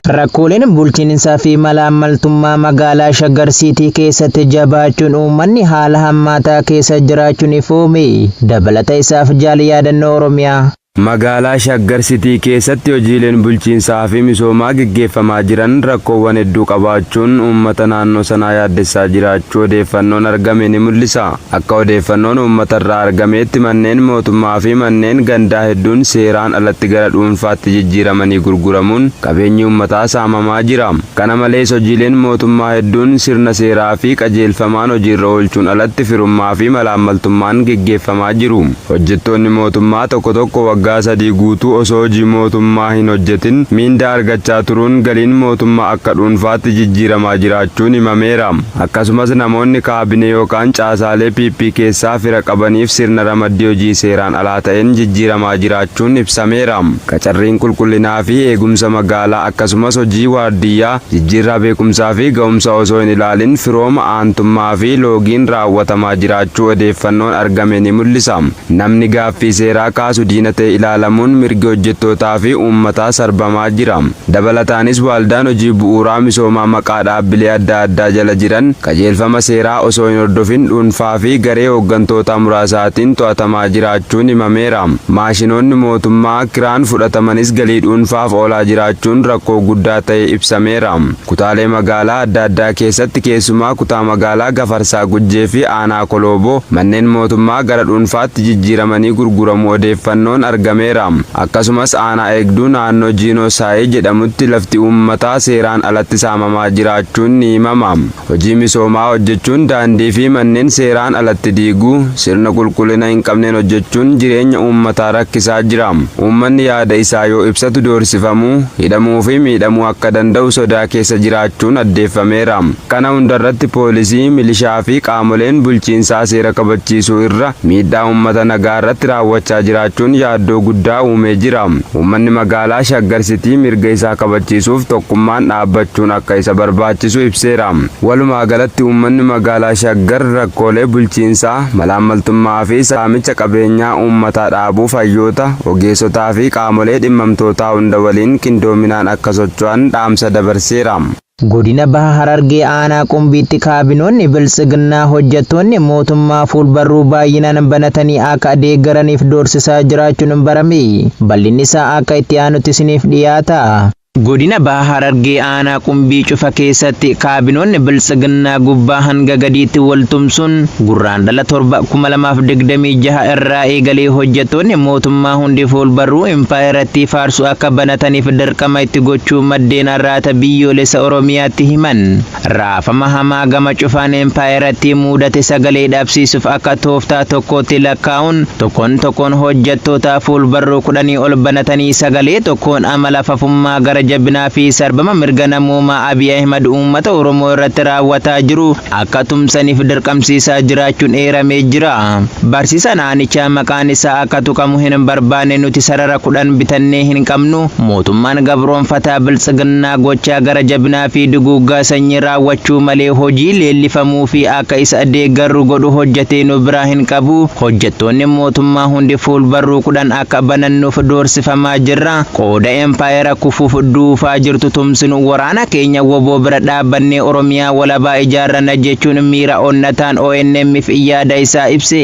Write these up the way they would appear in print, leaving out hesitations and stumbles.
Rakkooleen bulchiinsaa fi malaammaltummaa magaalaa Shaggar Siitii keessatti jabaachuun uummanni haala hammaataa keessa jiraachuun ifoome. Dabalata isaaf Jaal Yaadannoo Oromiyaa. Magaalaa Shaggar Sitii keessatti hojiileen bulchiinsaa fi misoomaa geggeeffamaa jiran rakkoowwan hedduu qabaachuun uummata naannoo sanaa yaaddessaa jiraachuu odeeffannoon argame ni mul'isa. Akka odeeffannoon uummatarraa argameetti manneen mootummaa fi manneen gandaa hedduun seeraan alatti gara dhuunfaatti jijjiiramanii gurguramuun qabeenyi uummataa saamamaa jira. Kana malees hojiileen mootummaa hedduun sirna seeraa fi qajeelfamaan hojiirra oolchuun alatti firummaa fi malaammaltummaan geggeeffamaa jiru. Hojjettoonni mootummaa tokko tokko waggaa 3 guutuu osoo hojii mootummaa hin hojjetin miindaa argachaa turuun galiin mootummaa akka dhuunfaatti jijjiiramaa jiraachuun himameera. Akkasumas namoonni kaabinee yookaan caasaalee PP keessaa fira qabaniif sirna ramaddii hojii seeraan alaa ta'een jijjiiramaa jiraachuun ibsameera. Qacarriin qulqullinaa fi eegumsa magaalaa akkasumas hojii waardiyyaa jijjiirraa beekumsaa fi ga'umsa osoo hin ilaalin firooma, aantummaa fi loogiin raawwatamaa jiraachuu odeeffannoon argame ni mul'isa. Namni gaaffii seeraa kaasu diina ta'ee ilaalamuun mirgi hojjettootaa fi uummataa sarbamaa jira. Dabalataanis waaldaan hojii bu'uuraa misoomaa maqaa dhaabbilee adda addaa jala jiran qajeelfama seeraa osoo hin hordofin dhuunfaa fi garee hooggantootaa muraasaatiin to'atamaa jiraachuun himameera. Maashinoonni mootummaa kiraan fudhatamanis galii dhuunfaaf oolaa jiraachuun rakkoo guddaa ta'ee ibsameera. Kutaalee magaalaa adda addaa keessatti keessumaa kutaa magaalaa Gafarsaa Gujjee fi Aanaa Kolooboo manneen mootummaa gara dhuunfaatti jijjiiramanii gurguramuu odeeffannoon argameera. Akkasumas Aanaa Eegduu naannoo Jiinoo Saayii jedhamutti lafti uummataa seeraan alatti saamamaa jiraachuun ni himama. Hojii misoomaa hojjechuun daandii fi manneen seeraan alatti diiguu, sirna qulqullina hin qabneen hojjechuun jireenya uummataa rakkisaa jira. Uummanni yaada isaa yoo ibsatu doorsifamuu, hidhamuu fi miidhamuu akka danda'u sodaa keessa jiraachuun addeeffameera. Kana hundarratti poolisii, milishaa fi qaamoleen bulchiinsaa seera kabachiisuu irra miidhaa uummata nagaa irratti raawwachaa jiraachuun yaaddoo guddaa uumee jira. Uummanni magaalaa Shaggar Sitii mirga isaa kabachiisuuf tokkummaan dhaabbachuun akka isa barbaachisu ibseera. Walumaa galatti uummanni magaalaa Shaggar rakkoolee bulchiinsaa, malaammaltummaa fi saamicha qabeenyaa uummataa dhaabuuf hayyoota, ogeessotaa fi qaamolee dhimmamtootaa hunda waliin qindoominaan akka socho'an dhaamsa dabarseera. Godina Baha Harargee Aanaa Qumbiitti kaabinoonni Biltsiginnaa hojjettoonni mootummaa fuulbarruu baay'inaan banatanii akka deeggaraniif doorsisaa jiraachuun barame. Bal'inni isaa akka itti aanutti isiniif dhiyaata. Godina Baha Harargee Aanaa Qumbii cufa keessatti kaabinoonni Biltsiginnaa gubbaa hanga gadiitti wal tumsuun Gurraandhala 7, 2026 irraa eegalee hojjettoonni mootummaa hundi fuulbarruu impaayerattii faarsu akka banataniif dirqama itti gochuu maddeen Arraata Biyyoolessa Oromiyaatti himan. Raafama hamaa gama cufaan impaayerattii muudate sagalee dhabsiisuuf akka tooftaa tokkootti lakkaa'uun tokkoon tokkoon hojjettootaa fuulbarruu kudhanii ol banatanii sagalee tokkoon amala fafummaa gara jabinaa fi sarbama mirga namoomaa Abiy Ahimad uummata Oromoo irratti raawwataa jiru akka tumsaniif dirqamsiisaa jiraachuun eeramee jira. Barsiisaan aanichaa maqaan isaa akka tuqamu hin barbaanne nuti sarara 10 bitannee hin qabnu, mootummaan gabroomfataa Biltsiginnaa gochaa gara jabinaa fi duguuggaa sanyii raawwachuu malee hojii leellifamuu fi akka isa deeggarru godhu hojjetee nu biraa hin qabu, hojjettoonni mootummaa hundi fuulbarruu 10 akka banannuuf doorsifamaa jirra, qooda empaayera kufuuf duufaa jirtu tumsinu waraana keenya wbo bira dhaabbannee Oromiyaa walabaa ijaarranna jechuun miira onnataan ONM'f yaada isaa ibse.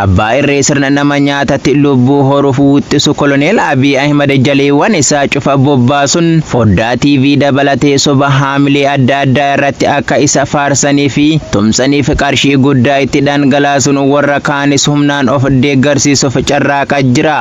Abbaa irree sirna nama nyaatatti lubbuu horuuf wixxisu Koloneel Abiy Ahimad jaleewwan isaa cufa bobbaasun foddaa TV dabalatee soba haamilee adda addaa irratti akka isa faarsanii fi tumsaniif qarshii guddaa itti dhangalaasuun warra kaanis humnaan of deeggarsiisuuf carraaqa jira.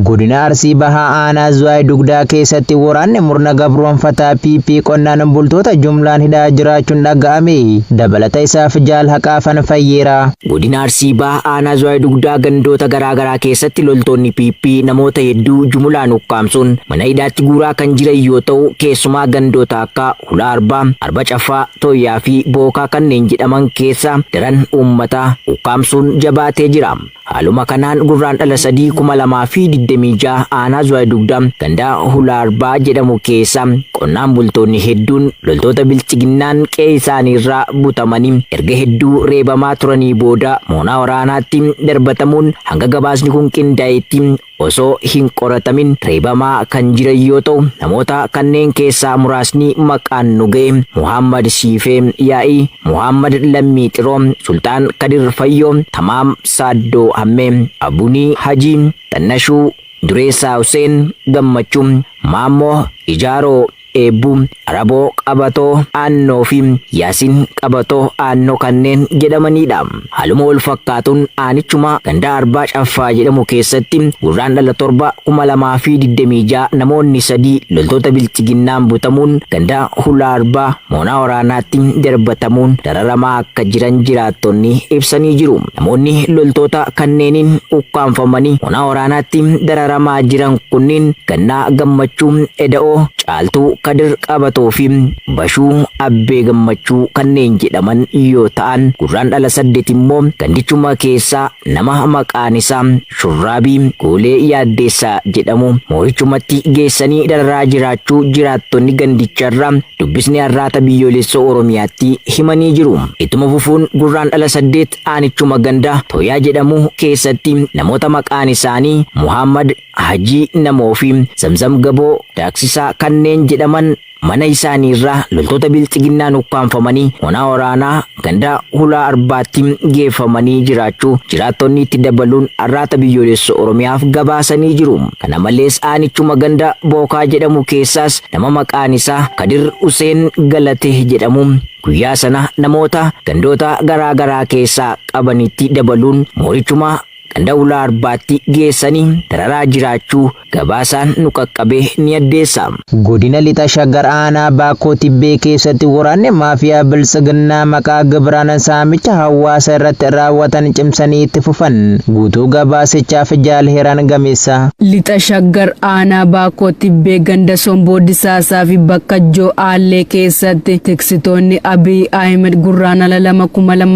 Godina Arsii Bahaa Aanaa Zuwaay Dugdaa keessatti waraanni murna gabroomfataa PP qonnaan bultoota jumlaan hidhaa jiraachuun dhaga'ame. Dabalata isaaf Jaal Haqaafan Fayyeeraa. Godina Arsii Bahaa Aanaa Zuwaay Dugdaa gandoota garaa garaa keessatti loltoonni PP namoota hedduu jumulaan ukkaamsuun mana hidhaatti guuraa kan jiran yoo ta'u, keessumaa gandoota akka Hulaa Arbaa, Arba Caffaa, Tooyyaa fi Bookaa kanneen jedhaman keessa daran uummata ukkaamsuun jabaatee jira. Haaluma kanaan Gurraandhala 3, 2026 aanaa Zuwaay Dugdaa ganda Hulaa Arbaa jedhamu keessa qonnaan bultoonni hedduun loltoota Bilxiginnaan qe'ee isaanii irraa butamanii erga hedduu reebamaa turanii booda moonaa waraanaatti darbatamuun hanga gabaasni kun qindaa'etti osoo hin qoratamin reebamaa kan jiran yoo ta'u, namoota kanneen keessaa muraasni maqaan nu ga'e Muhammad Siifee Yaa'ii, Muhammad Lammii Xiroo, Sulxaan Kadir Fayyoo, Tamaam Saaddoo Hammee, Abunii Hajii, Xannashuu Dureessaa Huseen Gammachuu, Maammoo Ijaaroo Eebbuu, Araboo Qabatoo Aannoo fi Yaasin Qabatoo Aannoo kanneen jedhamanidha. Haaluma wal fakkaatuun aanichuma ganda Arbaa Caffaa jedhamu keessatti Gurraandhala 7, 2026 namoonni 3 loltoota Bilxiginnaan butamuun ganda Hulaa Arbaa moonaa waraanaatti darbatamuun dararamaa akka jiran jiraattonni ibsanii jiru. Namoonni loltoota kanneeniin ukkaamfamanii moonaa waraanaatti dararamaa jiran kunniin Gannaa Gammachuu Eda'oo, Caaltuu Kadir Qabatoo fi Bashuu Abbee Gammachuu kanneen jedhaman yoo ta'an, Gurraandhala 8 immoo gandichuma keessaa nama maqaan isaa Shurraabii Goolee Yaaddeessaa jedhamu moorichumatti geessanii dararaa jiraachuu jiraattonni gandicharraa dubbisni Arraata Biyyoolessa Oromiyaatti himanii jiru. Ittuma fufuun Gurraandhala 8 aanichuma ganda Tooyaa jedhamu keessatti namoota maqaan isaanii Muhaammad Hajii Namoo fi Zamzam Gaboo Daaksisaa kanneen jedhaman mana isaanii irraa loltoota Bilxiginnaan ukkaamfamanii moonaa waraanaa ganda Hulaa Arbaatti geeffamanii jiraachuu jiraattonni itti dabaluun Arraata Biyyoolessa Oromiyaaf gabaasanii jiru. Kana malees aanichuma ganda Bookaa jedhamu keessaas nama maqaan isaa Kadir Huseen Galatee jedhamu guyyaa sana namoota gandoota garaa garaa keessaa qabanitti dabaluun moorichuma ganda Ulaa Arbaatti geessanii dararaa jiraachuu gabaasaan nu qaqqabe ni addeessa. Godina Lixa Shaggar aanaa Baakkoo Tibbee keessatti waraanni maafiyaa Biltsiginnaa maqaa gibiraan saamicha hawaasa irratti raawwatan cimsanii itti fufan. Guutuu gabaasichaaf Jaal Heeraan Gameessaa. Lixa Shaggar aanaa Baakkoo Tibbee ganda Somboo Disaasaa fi Bakkajjoo Aallee keessatti tiksitoonni Abiy Ahimed Gurraandhala 2,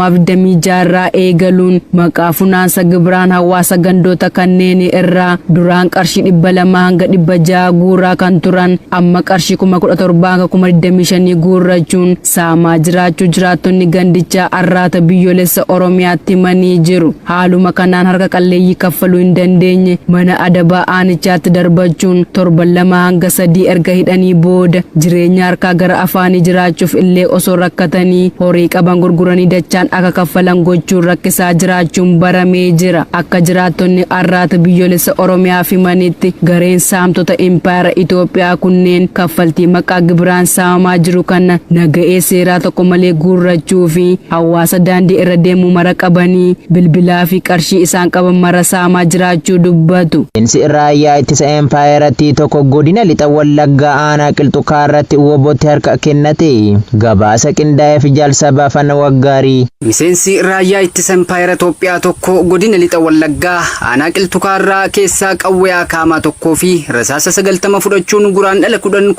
2026 irraa eegaluun maqaa funaansa gibiraan hawaasa gandoota kanneenii irraa duraan qarshii 200 hanga 600 guuraa kan turan amma qarshii 17,000 hanga 25,000 guurrachuun saamaa jiraachuu jiraattonni gandichaa Arraata Biyyoolessa Oromiyaatti himanii jiru. Haaluma kanaan harka qalleeyyii kaffaluu hin dandeenye mana adabaa aanichaatti darbachuun torban 2 hanga 3 erga hidhanii booda jireenya harkaa gara afaanii jiraachuuf illee osoo rakkatanii horii qaban gurguranii dachaan akka kaffalan gochuun rakkisaa jiraachuun baramee jira. Akka jiraattonni Arraata Biyyoolessa Oromiyaaf himanitti gareen saamtota impaayera Itoophiyaa kunneen kaffaltii maqaa gibiraan saamamaa jiru kana naga'ee seeraa tokko malee guurrachuu fi hawaasa daandii irra deemu mara qabanii bilbilaa fi qarshii isaan qaban mara saamaa jiraachuu dubbatu. Miseensi raayyaa ittisa impaayerattii tokko godina lixa Wallaggaa aanaa Qilxukaarratti WBOtti harka kennate. Gabaasa qindaa'eef Jaal Sabaafan Waggaarii. Miseensi raayyaa ittisa impaayera Itoophiyaa tokko godina lixa Wallaggaa aanaa Qilxukaarraa keessaa qawwee akaamaa tokkoo fi rasaasa 90 fudhachuun Guraandhala 10,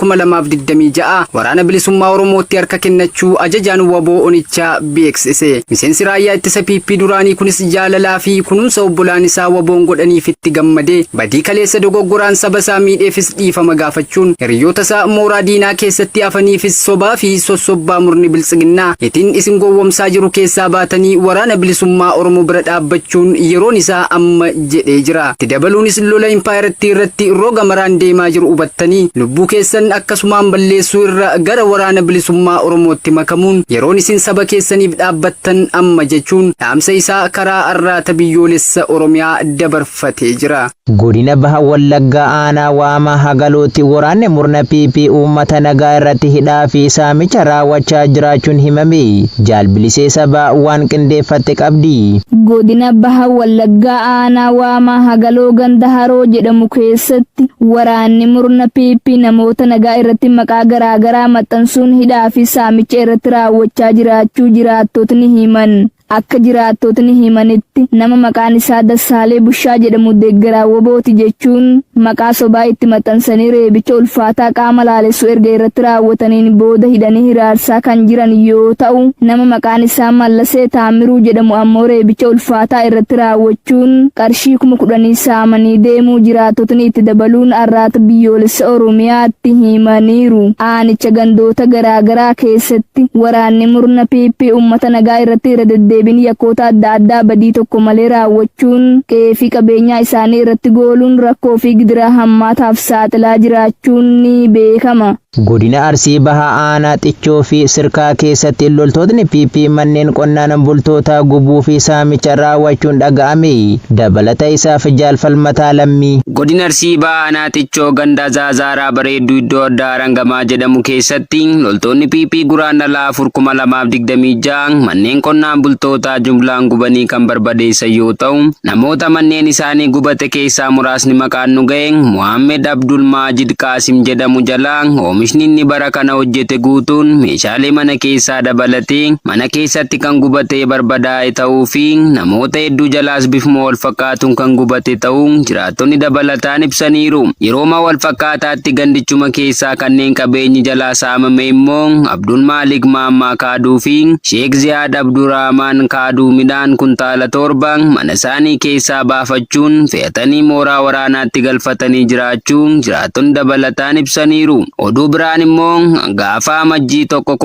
2026 Waraana Bilisummaa Oromootti harka kennachuu ajajaan wbo onichaa beeksise. Miseensi raayyaa ittisa PP duraanii kunis jaalalaa fi kunuunsa obbolaan isaa WBOn godhaniifitti gammadee badii kaleessa dogoggoraan saba isaa miidheefis dhiifama gaafachuun hiriyyoota isaa mooraa diinaa keessatti hafaniifis sobaa fi sossobbaa murni Biltsiginnaa itiin isin gowwomsaa jiru keessaa baatanii Waraana Bilisummaa Oromoo bira dhaabbachuun yeroon isaa amma jedhee jira. Itti dabaluunis lola impaayerattii irratti roga maraan deemaa jiru hubattanii lubbuu keessan akkasumaan balleessuu irra gara Waraana Bilisummaa Oromootti makamuun yeroon isin saba keessaniif dhaabbattan amma jechuun dhaamsa isaa karaa Arraata Biyyoolessa Oromiyaa dabarfatee jira. Godina Baha Wallaggaa aanaa Waamaa Hagalootti waraanni murna PP uummata nagaa irratti hidhaa fi saamicha raawwachaa jiraachuun himame. Jaal Bilisee Sabaa waan qindeeffatte qabdi. Godina Baha Wallaggaa aanaa Waamaa Hagaloo ganda Haroo jedhamu keessatti waraanni murna PP namoota nagaa irratti maqaa garaa garaa maxxansuun hidhaa fi saamicha irratti raawwachaa jiraachuu jiraattotni himan. Akka jiraattotni himanitti, nama maqaan isaa Dassaalee Bushaa jedhamu deggeraa WBOti jechuun maqaa sobaa itti maxxansanii reebicha ulfaataa qaama laalessu erga irratti raawwataniin booda hidhanii hiraarsaa kan jiran yoo ta'u, nama maqaan isaa Mallasee Taammiruu jedhamu ammoo reebicha ulfaataa irratti raawwachuun qarshii 10,000 saamanii deemuu jiraattotni itti dabaluun Arraata Biyyoolessa Oromiyaatti himaniiru. Aanicha gandoota garaa garaa keessatti waraanni murna PP uummata nagaa irratti irra deddeebiin. deddeebiin yakkoota adda addaa badii tokko malee raawwachuun qe'ee fi qabeenyaa isaanii irratti gooluun rakkoo fi gidiraa hammaataaf saaxilaa jiraachuun ni beekama. Godina Arsii Bahaa Aanaa Xichoo fi Sirkaa keessatti loltootni PP manneen qonnaan bultootaa gubuu fi saamicha raawwachuun dhaga'ame. Dabalata isaaf Jaal Falmataa Lammii. Godina Arsii Bahaa Aanaa Xichoo ganda Zaazaaraa Bareedduu iddoo addaa Arangamaa jedhamu keessatti loltoonni PP Guraandhala 4, 2026 manneen qonnaan bultootaa jumlaan gubanii kan barbadeessan yoo ta'u, namoota manneen isaanii gubate keessaa muraasni maqaan nu ga'e Muhammad Abdul Maajid Qaasim jedhamu jalaa oomishni inni bara kana hojjete guutuun meeshaalee mana keessaa dabalatee mana keessatti kan gubatee barbadaa'e ta'uu fi namoota hedduu jalaas bifuma wal fakkaatuun kan gubate ta'uu jiraattonni dabalataan ibsaniiru. Yerooma wal fakkaataatti gandichuma keessaa kanneen qabeenyi jalaa saamame immoo Abdul Maalik Maammaa Kaaduu fi Sheek Ziyaad Abdurrahmaan Kaaduu midhaan kuntaala 7 mana isaanii keessaa baafachuun fe'atanii mooraa waraanaatti galfatanii jiraachuu jiraattonni dabalataan ibsaniiru. Oduu biraan immoo gaafa Amajjii 1,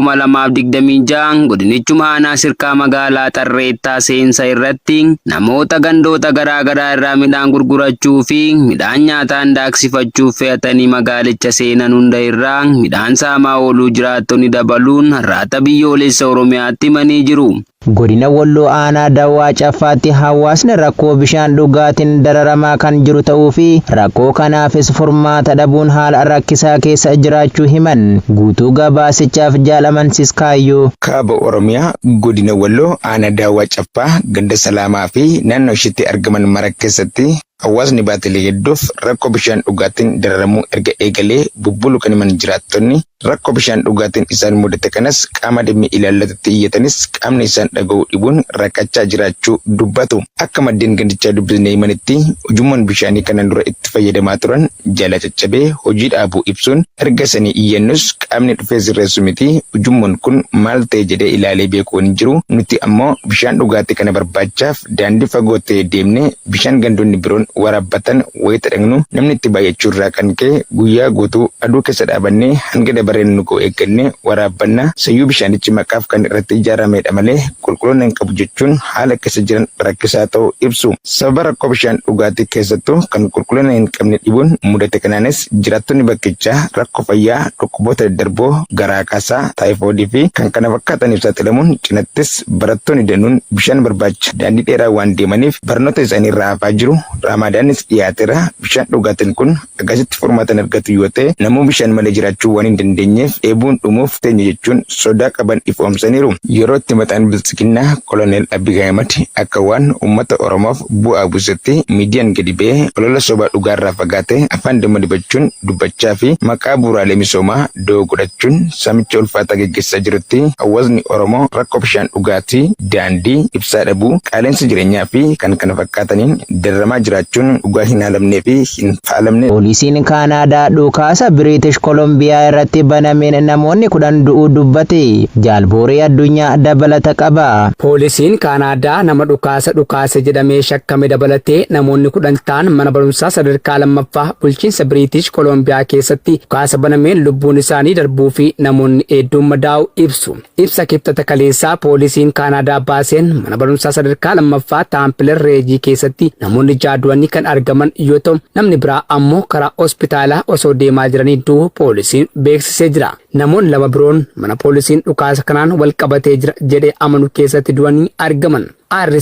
2026 godinichuma aanaa Sirkaa magaalaa Xarreettaa seensa irratti namoota gandoota garaa garaa irraa midhaan gurgurachuu fi midhaan nyaataan daaksifachuuf fe'atanii magaalicha seenan hunda irraa midhaan saamaa ooluu jiraattonni dabaluun Harraata Biyyoolessa Oromiyaatti himanii jiru. Godina Walloo Aanaa Dawaa Caffaatti hawaasni rakkoo bishaan dhugaatiin dararamaa kan jiru ta'uu fi rakkoo kanaafis furmaata dhabuun haala rakkisaa keessa jiraachuu himan. Guutuu gabaasichaaf Jaal Amansiis Kaayyoo. Kaaba Oromiyaa Godina Walloo Aanaa Daawwaa Caffaa ganda Salaamaa fi naannoo isheetti argaman mara keessatti hawaasni baatilee hedduuf rakkoo bishaan dhugaatiin dararamuu erga eegalee bubbuluu kan himan jiraattonni, rakkoo bishaan dhugaatiin isaan mudate kanas qaama dhimmi ilaallatutti iyyatanis qaamni isaan dhaga'uu dhibuun rakkachaa jiraachuu dubbatu. Akka maddeen gandichaa dubbisne himanitti, ujummoon bishaanii kanaan dura itti fayyadamaa turan jalaa caccabee hojii dhaabuu ibsuun, erga sanii iyyannus qaamni dhufee sirreessu miti ujummoon kun maal ta'e jedhee ilaalee beeku hin jiru. Nuti ammoo bishaan dhugaatii kana barbaachaaf daandii fagoo ta'e deemnee bishaan gandoonni biroon waraabbatan wayita dhaqnu namni itti baay'achuu irraa kan ka'e guyyaa guutuu aduu keessa dhaabannee hanga dabareen nu ga'u eeggannee waraabbanna. Sayyuu bishaanichi maqaaf kan irratti ijaaramedha malee qulqullina hin qabu jechuun haala keessa jiran rakkisaa ta'uu ibsu. Sababa rakkoo bishaan dhugaatii keessattuu kan qulqullina hin qabne dhibuun mudate kanaanis jiraattonni bakkichaa rakkoo fayyaa dhukkuboota daddarboo garaa kaasaa, taayifoodii fi kan kana fakkaataniif saaxilamuun cinattis barattoonni danuun bishaan barbaacha daandii dheeraa waan deemaniif barnoota isaanii irraa hafaa jiru. Raamaadaanis dhiyaateera. Bishaan dhugaatiin kun akkasitti furmaata hin argatu yoo ta'e namuu bishaan malee jiraachuu waan hin dandeenyeef dheebuun dhumuuf teenya jechuun sodaa qaban ifoomsaniiru. Yeroo itti mataan Biltsiginnaa Koloneel Abiy Ahimad akka waan uummata Oromoof bu'aa buusetti miidiyaan gadi ba'ee olola sobaa dhugaarraa fagaate afaan damma dibachuun dubbachaa fi maqaa bu'uuraalee misoomaa da'oo godhachuun saamicha ulfaataa geggeessaa jirutti hawaasni Oromoo rakkoo bishaan dhugaatii, daandii, ibsaa dhabuu, qaala'insa jireenyaa fi kan kana fakkaataniin dararamaa jiraachuun dhugaa hin haalamnee fi hin faalamne. Poolisiin Kaanaadaa dhukaasa Biriitish Kolombiyaa irratti banameen namoonni 10 du'uu dubbate. Jaal Booree Addunyaa dabalata qaba. Poolisiin Kaanaadaa nama dhukaasa dhukaase jedhamee shakkame dabalatee namoonni 10 ta'an mana barumsaa sadarkaa lammaffaa bulchiinsa Biriitish Kolombiyaa keessatti dhukaasa banameen lubbuun isaanii darbuu fi namoonni hedduun madaa'u ibsu. Ibsa Kibxata kaleessaa poolisiin Kaanaadaa baaseen mana barumsaa sadarkaa lammaffaa Taampiler Reejii keessatti namoonni ja'a du'anii kan argaman yoo ta'u, namni biraa ammoo karaa hospitaalaa osoo deemaa jiranii du'uu poolisiin beeksisee jira. Namoonni lama biroon mana poolisiin dhukaasa kanaan wal qabatee jira jedhee amanu keessatti du'anii argaman.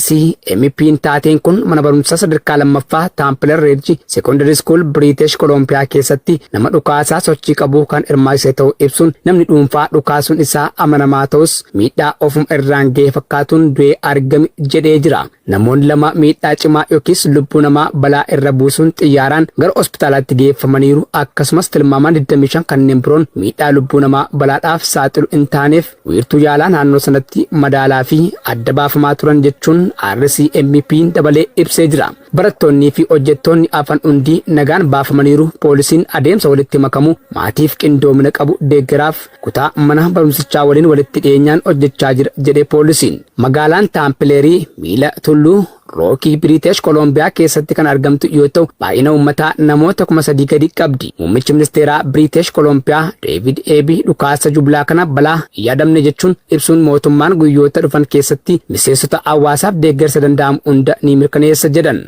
RCMP'n taateen kun mana barumsaa sadarkaa lammaffaa Taampiler Reedji Secondary School British Columbia keessatti nama dhukaasaa sochii qabu kan hirmaachise ta'uu ibsuun, namni dhuunfaa dhukaasuun isaa amanamaa ta'us miidhaa ofuma irraan ga'e fakkaatuun du'ee argame jedhee jira. Namoonni lama miidhaa cimaa yookiis lubbuu namaa balaa irra buusuun xiyyaaraan gara hospitaalaatti geeffamaniiru, akkasumas tilmaamaan 25 kanneen biroon miidhaa lubbuu namaa balaadhaaf saaxilu hin taaneef wiirtuu yaalaa naannoo sanatti madaalaa fi adda baafamaa turan jechuun RCMP dabalee ibsee jira. Barattoonnii fi hojjettoonni hafan hundi nagaan baafamaniiru. Poolisiin adeemsa walitti makamu maatiif qindoomina qabu deeggaraaf kutaa mana barumsichaa waliin walitti dhiyeenyaan hojjechaa jira jedhe poolisiin. Magaalaan Taampileerii miila tulluu Rookii Biriitesh Kooloombiyaa keessatti kan argamtu yoo ta'u, baay'ina uummataa namoota 3,000 gadi qabdi. Muummichi ministeeraa Biriitesh Kooloombiyaa Deevid Eebii dhukaasa jublaa kana balaa hin yaadamne jechuun ibsuun, mootummaan guyyoota dhufan keessatti miseensota hawaasaaf deeggarsa danda'amu hunda ni mirkaneessa jedhan.